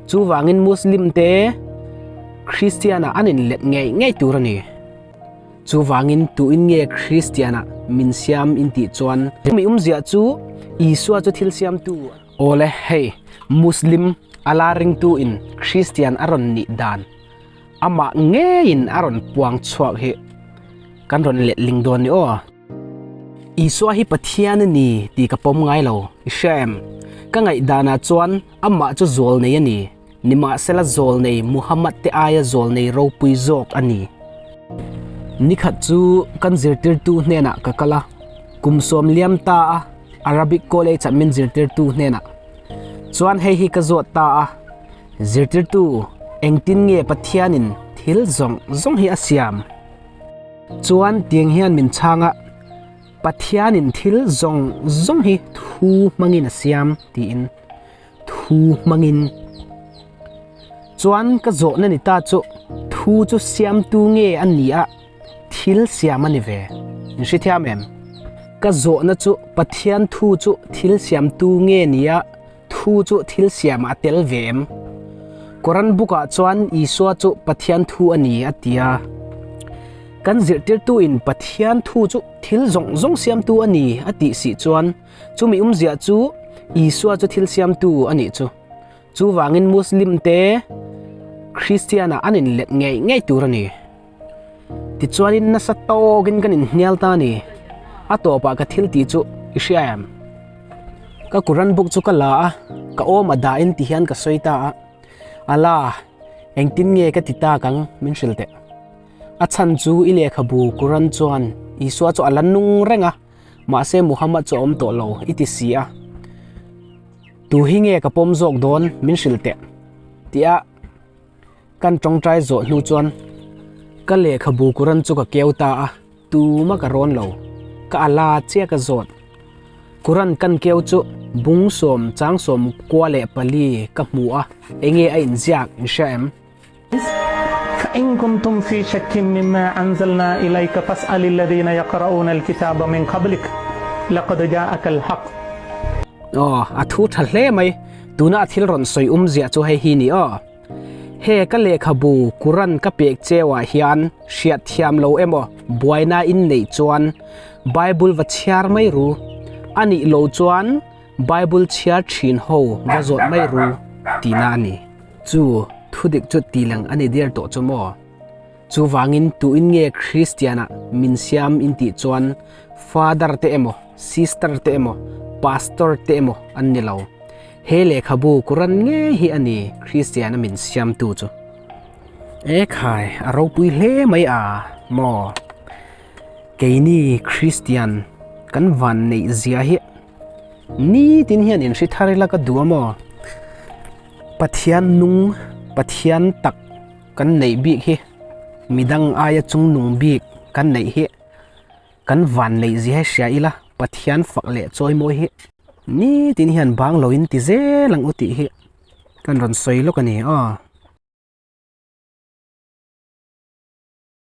Chuvangin Muslim te Kristian-ah an inlet ngei ngei tur a ni. Chuvangin tuin nge Kristian-ah min siam in tih chuan mi umziah chu Isua chu thil siamtu a ni. Awle, hei Muslim a la ringtu in Kristian a rawn nih dan amah ngeiin a rawn puang chhuak hi kan rawn letling dawn ni aw. Isua hi Pathian a ni tih ka pawm ngai lo, i hria em? Ka ngaihdanah chuan amah chu zawlnei a ni, nimahsela zawlnei Muhammad te aia zawlnei ropui zawk a ni. Nikhat chu kan zirtirtu hnenah ka kal a, kum sawm liam ta a Arabic College ah min zirtirtu hnenah chuan hei hi ka zawt ta a, Zirtirtu, engtin nge Pathianin thil zawng zawng hi a siam? Chuan tiang hian min chhang a, Pathianin thil zawng zawng hi thu hmangin a siam tiin thu hmangin. Chuan ka zawhna ni ta chu thu chu siamtu nge a ni a, thil siam a ni ve. In hrethiam em? Ka zawhna chu Pathian thu chu thil siamtu nge ni a, Thu chu thil siamah a tel ve em? Quran book-ah chuan Isua chu Pathian thu a ni a ti a. Kan zirtirtuin Pathian thu chu thil zawng zawng siamtu a ni a tih si chuan chumi umziah chu Isua chu thil siamtu a nih chu. Chuvangin Muslim te Kristian-ah an inlet ngei ngei tur a ni. Tichuanin nasa tawkin kan inhnial ta a ni. A tawpah ka thil tih chu i hria em? Ka Quran book chu ka la a, ka awm a dahin ti hian ka sawi ta a. Allah, engtin nge ka ti tak ang min hrilh teh. A chhan chu i lehkhabu Quran chuan Isua chu a la nung reng a, mahse Muhammad chu a awm tawh lo i ti si a. Tu hi nge ka pawm zawk dawn min hrilh teh tia Kan tawngtai zawh hnu chuan ka lehkhabu Quran chu ka keu ta a, tuma ka rawn lo, ka ala chiah ka zawt. Quran kan keu chu bung sawm chang sawm kua leh pali ka hmu a, enge a inziak in hria em? فإن كنتم في شك مما أنزلنا إليك فاسأل الذين يقرؤون الكتاب من قبلك لقد جاءك الحق Aw, a thu tha hle mai, tuna a thil rawn sawi umziah chu hei hi ni aw. He ka lehkhabu Quran ka pek cheuah hian hriat thiam lo emaw buaina in neih chuan Bible va chhiar mai ru, a nih lo chuan Bible chhiar thin ho va zawt mai ru tihna a ni. Chu thudik chu ti lang a ni der tawh chu maw? Chuvangin tuin nge Kristianah min siam in tih chuan Father te emaw Sister te emaw Pastor te emaw an ni lo. He lehkhabu Quran ngei hi a ni Kristiana min siamtu chu. E khai, a ropui hle mai a maw? Keini Kristian kan van neih zia hi nitin hian in hri thar ila ka duh a maw? Pathian nung, Pathian tak kan neih bik hi midang aia chungnung bik kan neih hi kan van neih zia hi hria ila Pathian fak leh chawimawi hi Nitin hian bang loin ti zel ang u tih hi kan rawn sawi lawk a ni aw.